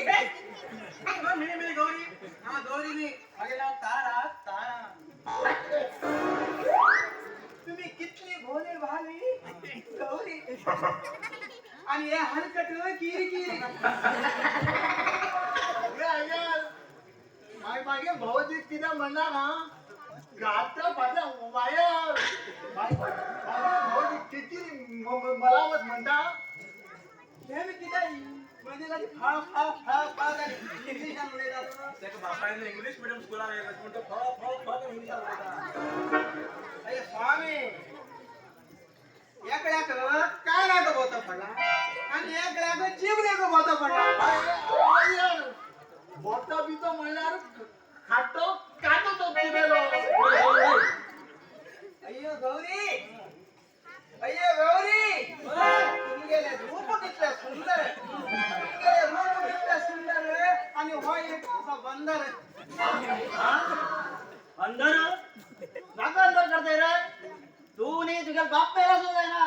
Mini mini Gauri. हा गौरी न्ही, मागीर नांव तारा. तारा तुम्ही कितली भोले भाली गौरी आणि हे हलकट किरी किरी. मागीर भावजी कितें म्हणला ना घातल्या फाटल्या वायर. भावजी किती मलामत म्हणटा. हे मी कितें म्हणजे फळ फळ फळ फळ इंग्लिशान उलयता. ताका बापायन इंग्लिश मिडियम स्कुलाक येयला पूण तो फळ फळ फळ इंग्लिशान उलयता. अरे स्वामी, एकड्याक कानाक बोतो पडला आणि एकड्याक जिबलेक बोतो पडला. बोतो बितो म्हणल्यार खाटो काटो तो जिबेलो. अय्यो गौरी, अय्यो गौरी, तुमगेले रूप कितले सुंदर, तुमगेले रूप कितले सुंदर आणि हो एक असा बंदर. अंदर म्हाका अंदर करताय रे तूं न्ही, तुगे बाप पेला सुद्दां जायना.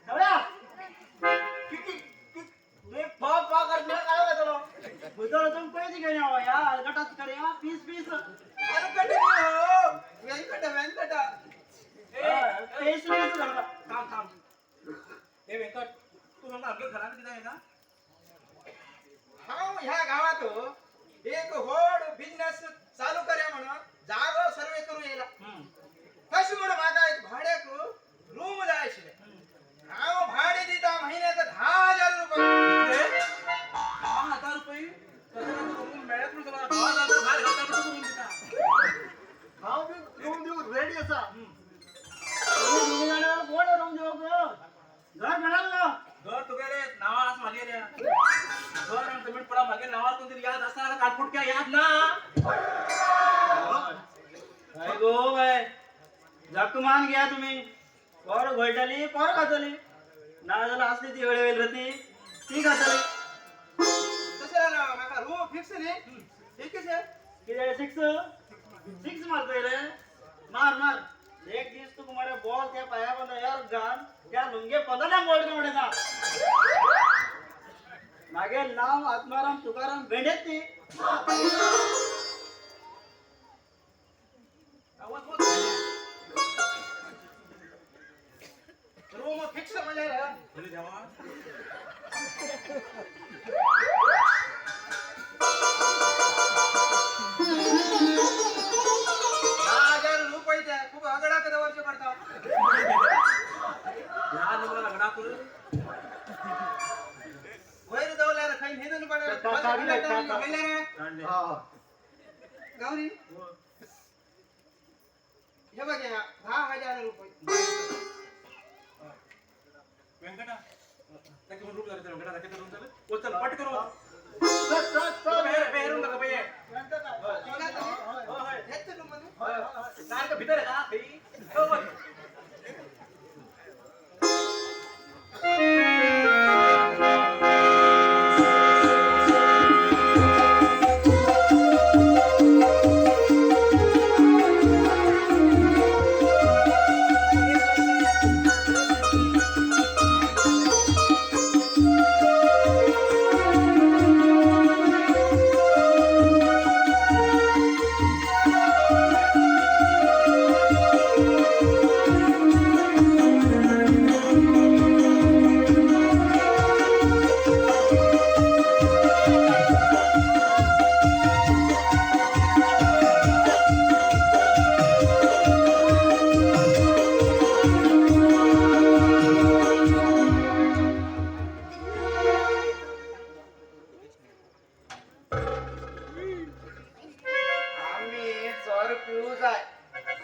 सगळ्या किती तुवें फ फ करतना काय जातलो भितर वचून पयशे घेवन यो. ह्या हलकटाच करया पीस पीस. हलकट न्ही हो, व्यंकट व्यंकट. पीस पीस करता. थांब थांब. हे व्यंकट, तूं सांगता आमगे घरांत कितें येना? हांव ह्या गांवांत एक व्हड बिजनेस चालू करया म्हणून जागो सर्वे करूं येयला. तशें म्हणून म्हाका एक भाड्याक रूम जाय आशिल्लें. हांव भाडें दिता म्हयन्याक 10,000 रुपया. 10,000 रुपये? तशें रूम मेळत म्हूण तुका 10,000 भायर घालता म्हूण रूम दिता. हांव बी रूम दिवंक रेडी आसा. तुम्ही जाणा कोण रूम दिवंक? घर मेळना. घर तुगेले नांवार आसा मागेल्या. घर आनी जमीन पडा मागीर नांवार कोण तरी याद आसा काटफुटक्या याद ना. हय गो बाय, जखमान घ्या तुम्ही. पोर घोळटली पोर खातली, ना जाल्यार आसली ती वेळे वयली ती ती खातली. तशें जाल्यार म्हाका रूम फिक्स न्ही? ठीक आसा. कितें सिक्स सिक्स मारतय रे? मार मार. एक दीस तुका मरे बॉल त्या पांया पंदरा यार घाल त्या लुंगे पंदरा बॉल उडयता. मागीर नांव आत्माराम तुकाराम भेंडेत ती. रूम फिक्स म्हणल्यार 10,000 रुपये ते खूब अगडाक दवरचे पडटा. ह्या नंबराक अगडाक वयर दवरल्यार खंय न्हिदून पडल्यार. गौरी हे बघ 10,000 रुपये. व्यंकटा ताका रूम जालें. व्यंकटा ताका रूम जालें. वचल पट करून सारखं भितर येता.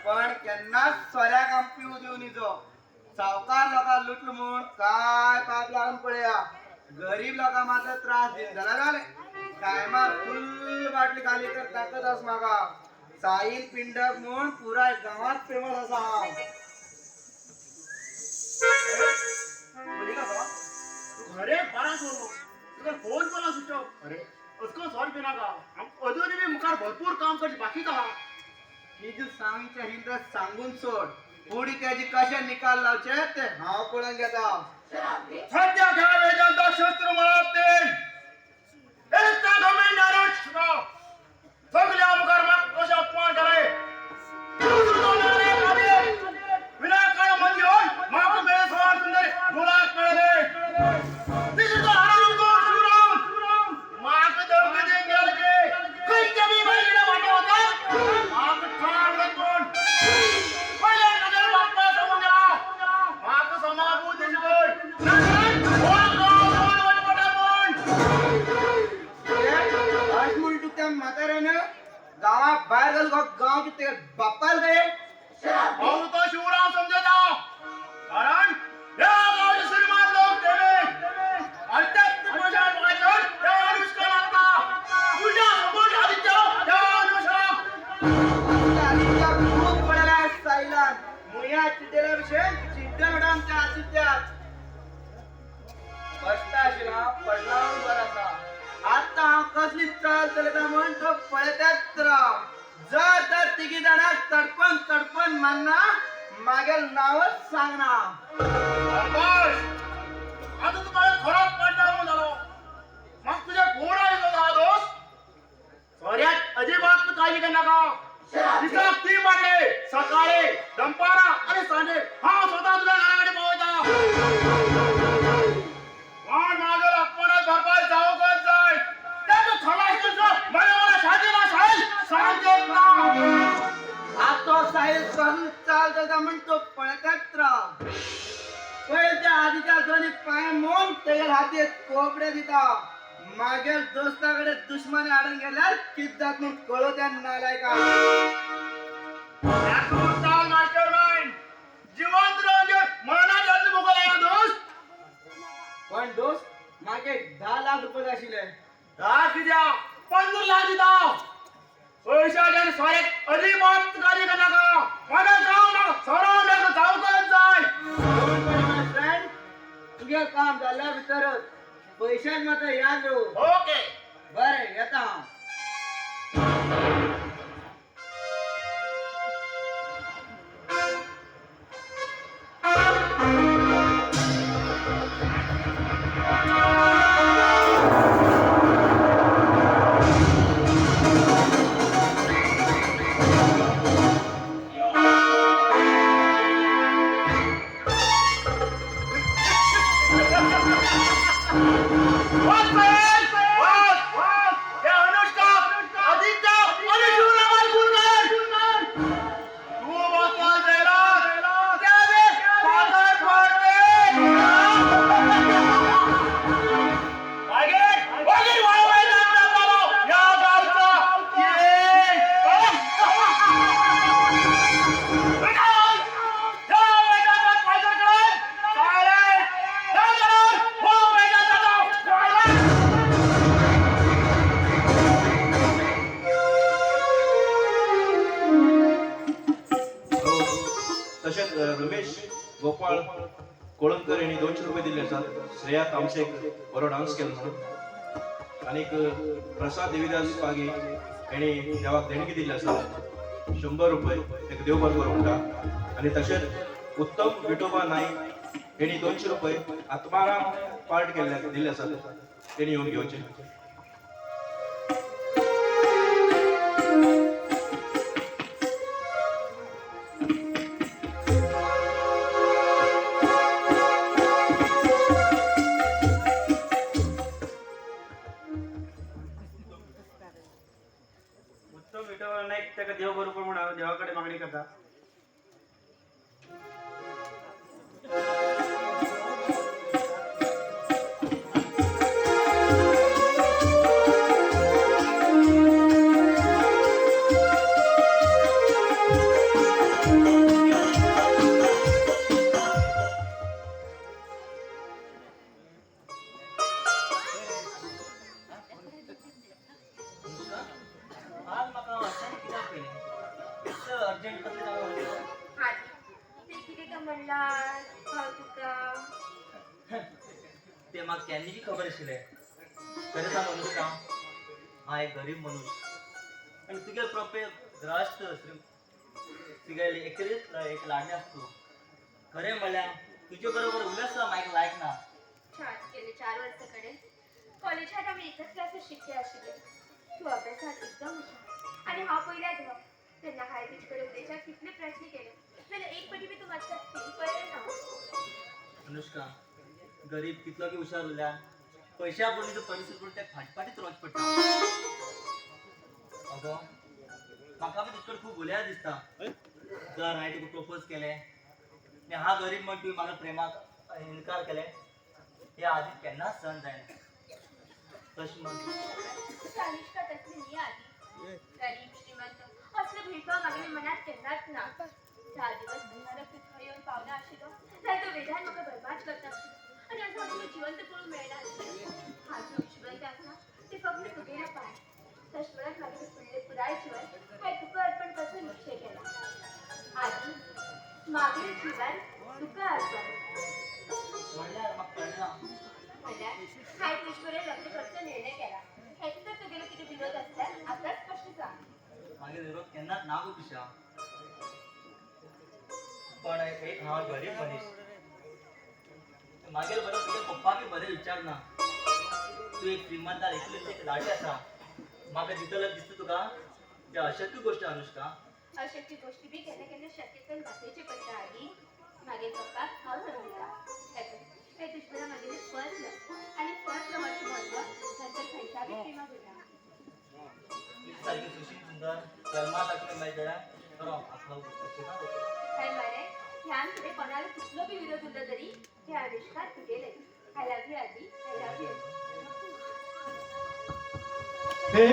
पण केन्नाच सोऱ्याक आम पिवू दिवन निजो. सावकार लोकांक लुटलो म्हूण काय पाप लागून पळया. गरीब लोकांक मात्र त्रास दिवन जाल्यार जालें. टायमार फुल बाटली खाली कर ताकद आसा म्हाका. साईल पिंडक म्हूण पुराय गांवांत फेमस आसा हांव. अरे बारा सोडलो तुका फोन कोला सुचो. अरे उसको सॉरी पिनाका. अजून बी मुखार भरपूर काम करचे बाकी आहा. कितें सांगचें हिंद सांगून सोड. पुढी त्याची कशे निकाल लावचे ते हांव पळोवन घेता. सध्या घ्या वेदांत शस्त्र मळत सगल्या मुखार म्हाका कशें अपमान जालें. विनाकारण मंदिर म्हाका मेळ्ळें सवार सुंदर मुलाक मेळ्ळें. तिसरो हराम कोण शिवराम म्हाका धमकी दिवन गेले की खंयच्या बी बायलेच्या फाटीं वता म्हाका ठार कोण पयल्या नदर बाप्पा सांगून गेला म्हाका समाबूद शिकय अशें म्हूण तुका त्या म्हाताऱ्यान गांवा भायर घाल गांव कितें बाप्पाल गे. हांव तो शिवराम समजता कारण ह्या गांवचे श्रीमान लोक तेणे आनी तेच पयशान म्हाका त्या अनुष्का लागता तुज्या समोर आदित्य त्या अनुष्का. आदित्या खूब पडला साईलान मुया चिड्डेल्या भशेन चिड्डल म्हणटा आमच्या आदित्याक. कश्ट आशिल्लो पडला म्हूण बरो आसा. आतां हांव कसली चाल चलयता म्हूण तो पळयताच राव. जर तर तिगी जाणां तडपन तडपन मान्ना मागेल नांवच सांगना. आतां तुका खरोच पडटा म्हूण जालो. म्हाका तुजें फोन आयलो हा दोस्त. सोऱ्याक अजिबात काळजी करनाका. दिसाक 3 बाटले सकाळी दनपारां आनी सांजे हांव स्वता तुज्या घरा कडेन पावयता. कोण म्हाजो अपमानात भरपाय जावंकच जाय. तेका खलास करचो म्हज्या वांगडा शांती ना साहिल सांगचें ना. आतां साहिल कसली चाल चलता म्हूण तो पळयताच राव. पयर त्या आदित्या दोनी पांय मोडून तेगेल हातीत कोपडे दिता. मागेल दोस्ता कडेन दुश्मनी हाडून गेल्यार कितें जाता म्हूण कळो त्या नालायका. मास्टरमाइंड जिवंत रावंक मरणाच्या जातले मोगल दोस्त. पण दोस्त मागे 10 लाख रुपये जाय आशिल्ले. 10 कित्याक 15 लाख दिता. पयशाच्यान सोऱ्याक अजिबात काळजी करनाका. म्हाका गांव ना सोरो म्हाका जावंकच जाय. फ्रेंड तुगे काम जाल्या भितरच पयशांक मात्र याद रावू. ओके बरें येता हांव. तशेंच रमेश गोपाळ कोळंबकर यांनी 200 रुपये दिले आसात. श्रेया तामसेक बरो डान्स केलो म्हणून. आनीक प्रसाद देवीदास पागी यांनी देवाक देणगी दिल्ली आसा 100 रुपये ताका देव बरो करूं म्हणटा. आनी तशेंच उत्तम विठोबा नाईक यांनी 200 रुपये आत्माराम पार्ट केल्ले दिल्ले आसात तेणी येवन घेवचे. उत्तम विठोबा नाईक ताका देव बरो करूं म्हूण हांव देवा कडेन मागणी करता. आज म्हाका अचानक कित्याक पयलें इतलें अर्जंट कसलें काम आसा? आदी ते कितें काय म्हणलां हांव तुका तें म्हाका केन्ना बी खबर आशिल्लें. खरें सांग अनुष्का, हांव एक गरीब मनीस आनी तुगे प्रोपे ग्रस्त तिगेली एकलीच एक लाडणी आसतू. खरें म्हणल्यार तुजे बरोबर उलयत म्हाका लायक ना. छान गेले 4 वर्सां कडेन कॉलेजात आमी एकच क्लासीत शिकले आशिल्ले. तूं अभ्यासात एकदम हुशार आनी हांव पयल्या धांव. तेन्ना हांवें तुजे कडेन उलोवच्याक कितले प्रयत्न केले जाल्यार एक पटी बी तूं म्हाज्या फील पळयलें ना. अनुष्का, गरीब कितलो बी हुशार उरल्या पयशा पडली तर परिस्थिती पडून त्या फाटफाटीच रावचें पडटा. अगो म्हाका बी तुजे कडेन खूब उलया दिसता. जर हांवें तुका प्रपोज केलें आनी हा गरीब म्हण तुवें म्हाका प्रेमाक इन्कार केलें, हे आदी केन्नाच सहन जायना. तशें म्हण अनुष्का तसली न्ही आदी. गरीब श्रीमंत असलो भेदभाव म्हागेल्या मनात केन्नाच ना. 4 दिवस भयानक तूं थंय येवन पावना आशिल्लो जाल्यार तो वेदान म्हाका बरबाद करता आशिल्लो आनी असो तुका जिवंत पळोवंक मेळना आशिल्लो. हांव जिवंत आसा ते फक्त तुगेल्या पांय. तशें म्हणत मागीर फुडलें पुराय जीवन हांवें तुका अर्पण करचो निश्चय केला. आदी मागीर जीवन तुका अर्पण म्हणल्यार म्हाका कळना. म्हणल्यार हांवें तुजे बरोबर लग्न करचो निर्णय केला. हेतून तर तुगेलो कितें विरोध आसल्यार आतांच स्पश्ट सांग. मागीर विरोध केन्नाच ना गो पिशा. पण एक हांव गरीब मनीस, मागीर बरो तुगे पप्पा बी बरें विचार ना. तूं एक श्रीमंतार एकलीच एक लाडी आसा, म्हाका दितलो दिसता तुका ते अशक्य गोश्ट अनुष्का. अशक्य गोश्टी बी केन्ना केन्ना शक्य करून दाखोवचे पडटा आदी. मागीर पप्पाक हांव समजता. हें तुजे बरोबर मागेलें फर्स्ट लव आनी फर्स्ट लवाचें म्हत्व नंतर खंयच्या बी प्रेमाक उरना. तुजी सारकी सुशील सुंदर जल्मा दाखय मेळटा बरो आसलो. हय मरे, ह्यान फुडें कोणालो कितलो बी विरोध उरलो तरी हे अनुष्का तुगेलें. I love you आदी, I love you. हे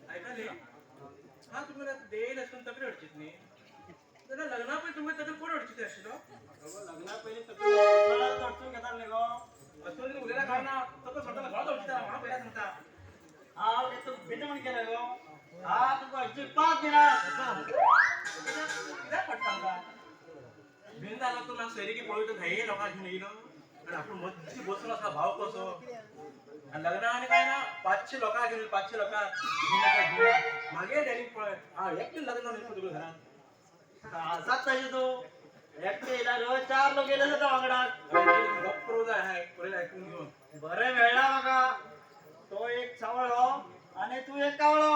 आयकले हा तुमकां देल आसून तकली अडचीत न्ही जाल्यार लग्ना पयलीं तुमकां तकली कोण अडचीत आशिल्लो? लग्ना पयलीं तकली अडचून घेता न्ही गो. असून उलयल्या कारणान तकली सोडटा घरात अडचिता म्हाका पयल्या सांगता. हांव ते तूं भितर म्हण केलें गो. हा तुका अजिबात दिना. कित्याक फट सांगता? भिन्न जालो तूं म्हाका सोयरीकी पळयता धैर्य लोकांक घेवन येयलो आनी आपूण मदीं बसून आसा भाव कसो. आनी लग्ना आनी काय ना 500 लोकांक घेवन 500 लोकांक मागीर डॅडीक पळय हांव एकटें लग्न जावन तुका घरांत. आसात तशें तूं एकटें येयल्यार रोज 4 लोक येयले जाता वांगडा. गप्प जाय हांवें पळयलें आयकून घेवन. बरें मेळ्ळा म्हाका. तो एक सावळो आनी तूं एक कावळो.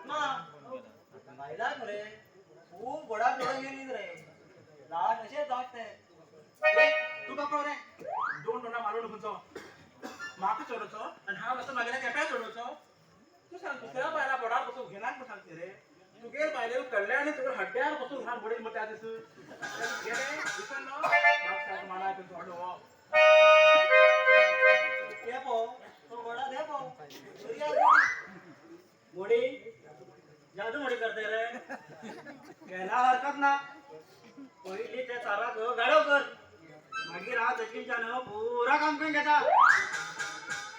मा बायलाक रे खूब गोडा जोडून गेली रे. लाड अशें जावं तें. तूं बापरो रे 2 तोंडां मारून खंयचो म्हाका चडोवचो आनी हांव आतां मागीर केप्यां चडोवचो. तूं सांग दुसऱ्या बायला बोडार बसून घेनाक म्हूण सांगता रे. तुगेर बायले कडले आनी तुगेर हड्ड्यार बसून घाण बडयल म्हण त्या दीस गेले विसरलो. माना चडो ते पो तो गोडा दे पो मोडी जादू मोडी करते रे. केला हरकत ना. पयली ते चाराक गाडो कर मागीर हांव दक्षिणच्यान पुरा काम करून घेता.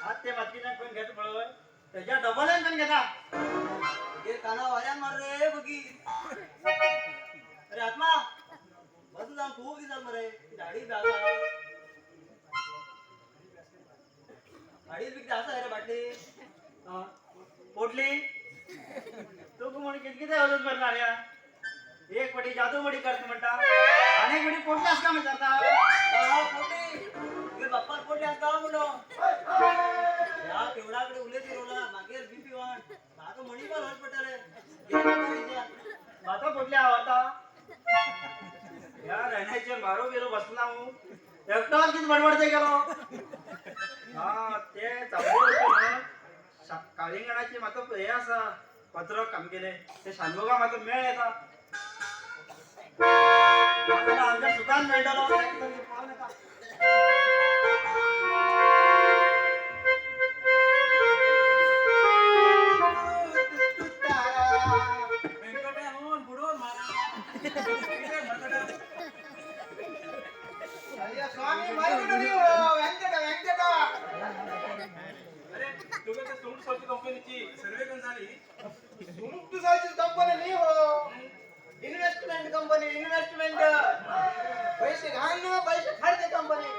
आज ते बातकीच्यान करून घेता पळय तेज्या डबलान करून घेता. मागीर काना वाऱ्यान मार रे बगी. अरे आत्मा बस जावन खूब दीस जाले मरे. धाडी बी आसा धाडी बी कितें आसा रे बाटली पोटली तुका म्हण कितें कितें वचत मरे नाल्या. एक पटी जादू मडी करता म्हणटा आनी एक पटी पोटली आसता विचारता. पोटली तुगे बाप्पान पोटली आसता म्हणलो. ह्या केवडा कडेन उलयत उरला मागीर बीपी वाड म्हाका म्हणीपाक वच पडटलें. म्हाका पोटली आवडटा. ह्या रेण्याचेर मारो बिरो बसला हांव एकटोच कितें बडबडते गेलो. हा ते चाबडे काळिंगणाची म्हाका हें आसा पत्रक काम केलें ते शानभोगा म्हाका मेळ येता. आमच्या सुखान मेळटलो. स्वामी वेंकट वेंकट. अरे तुगे ते सुंठ सालची कंपनीची सर्वे करून झाली. सुंठ सालची कंपनी नाही हो, इन्व्हेस्टमेंट कंपनी. इन्व्हेस्टमेंट पैसे घाल ना पैसे खाडते कंपनी.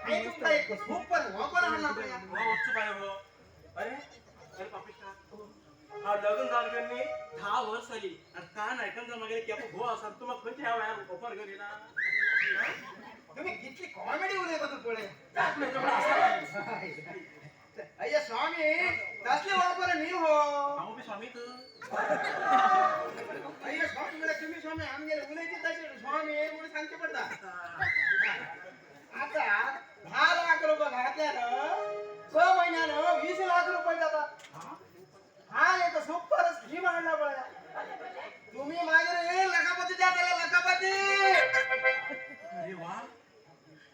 तुमका एक सुपर वापर हाडला हो वच्चू पाय हो. अरे अरे पापिश्टा हांव लग्न जावन गेल्ली 10 वर्स जाली आनी कान आयकन जावन मागीर केपो घोव आसा. तूं म्हाका खंयच्या ह्या वयार ऑफर घेवन येयला? तुम्ही कितली कॉमेडी उलयता तूं पळय. अय्या स्वामी तसले वापर न्ही हो. हांव बी स्वामी तूं. अय्या स्वामी म्हळ्यार तुमी स्वामी आमगेले उलयती तशें स्वामी म्हणून सांगचें पडटा. आता 10 लाख रुपये घातल्यार 6 महिन्यान 20 लाख रुपये जाता. हा एक सुपर स्कीम हाडला पळय. तुम्ही मागीर लखापती जातले लखापती. अरे वा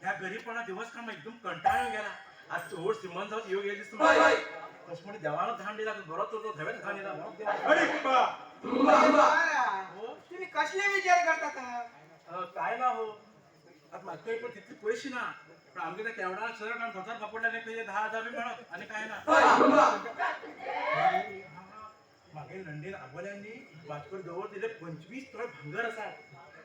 ह्या गरीबपणा दिवस काम एकदम कंटाळून गेला. आज चड श्रीमंत जावं योग येईल दिसता म्हाका. तशें म्हणून देवान धाड दिला बरो तर तो धवेच धाड दिला. अरे तुम्ही कसले विचार करतात? काय ना हो आता म्हाका पण तितले पयशे ना पण आमगे त्या केवडा शर्ट आनी धोतर कापडले आनी 10,000 बी मेळत आनी काय ना. मागीर नंडीन आबोल्यांनी म्हाजे कडेन दवर दिले 25 तोळे भांगर आसा.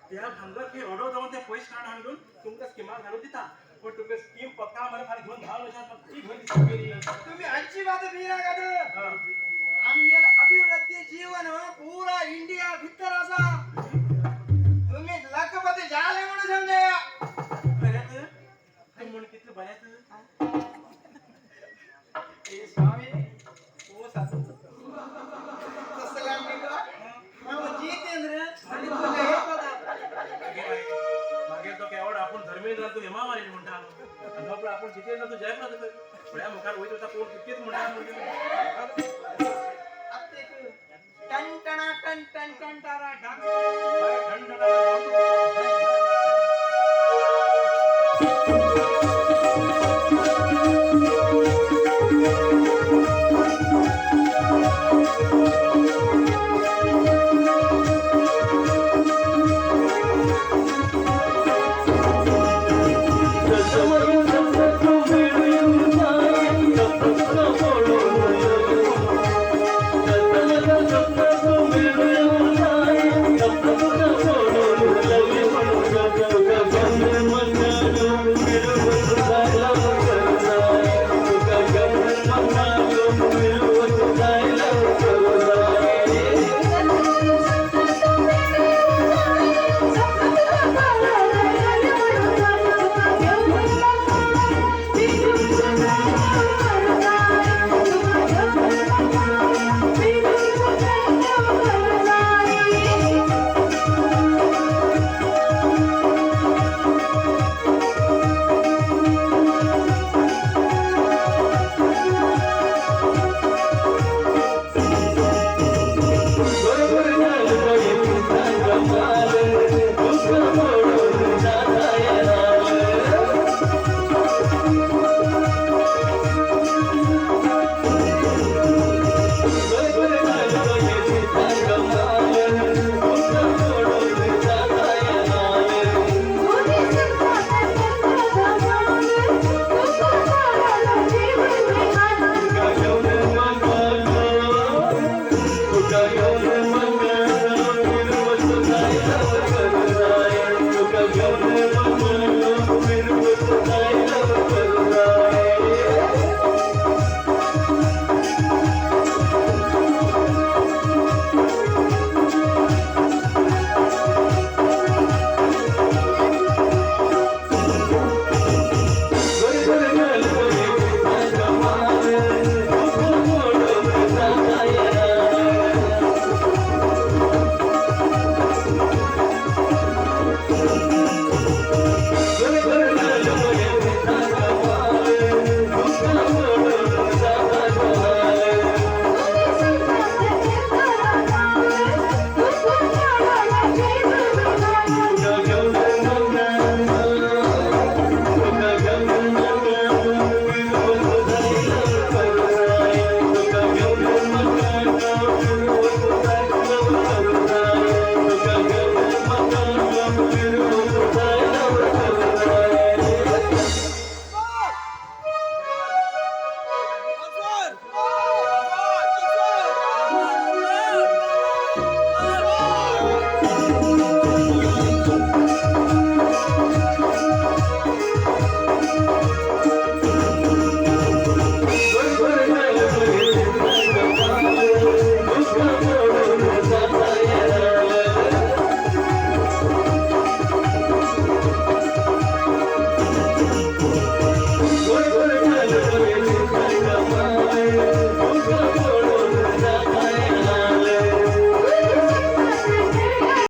त्या भांगर खंय ऑर्डर जावन ते पयशे काडून हाडून तुमकां स्किमाक घालून दिता. पण तुमकां स्कीम पक्का मरे फाल्यां घेवन 10 वर्सां ती घेवन दिसता तुगेली. तुम्ही अजिबात भिनाकात. आमगेले अभिवृद्धी जीवन पुरा इंडिया भितर आसा. तुम्ही लखपती जाले म्हणून समजा. बऱ्यात तूं म्हण कितलें बऱ्यात. ए स्वामी ओ सासू तसले आमगे जितेंद्र आणि तुला हे पदा. मागीर तो केवड आपूण धर्मेंद्र तूं हेमा मारिनी म्हणटा आनी तो पळय आपूण जितेंद्र तूं जयप्रद कर फुड्या मुखार वयता वता कोण कितकेच म्हणटा. आतां एक टन टणा टन टन टन टारा ढाक. टन टणा.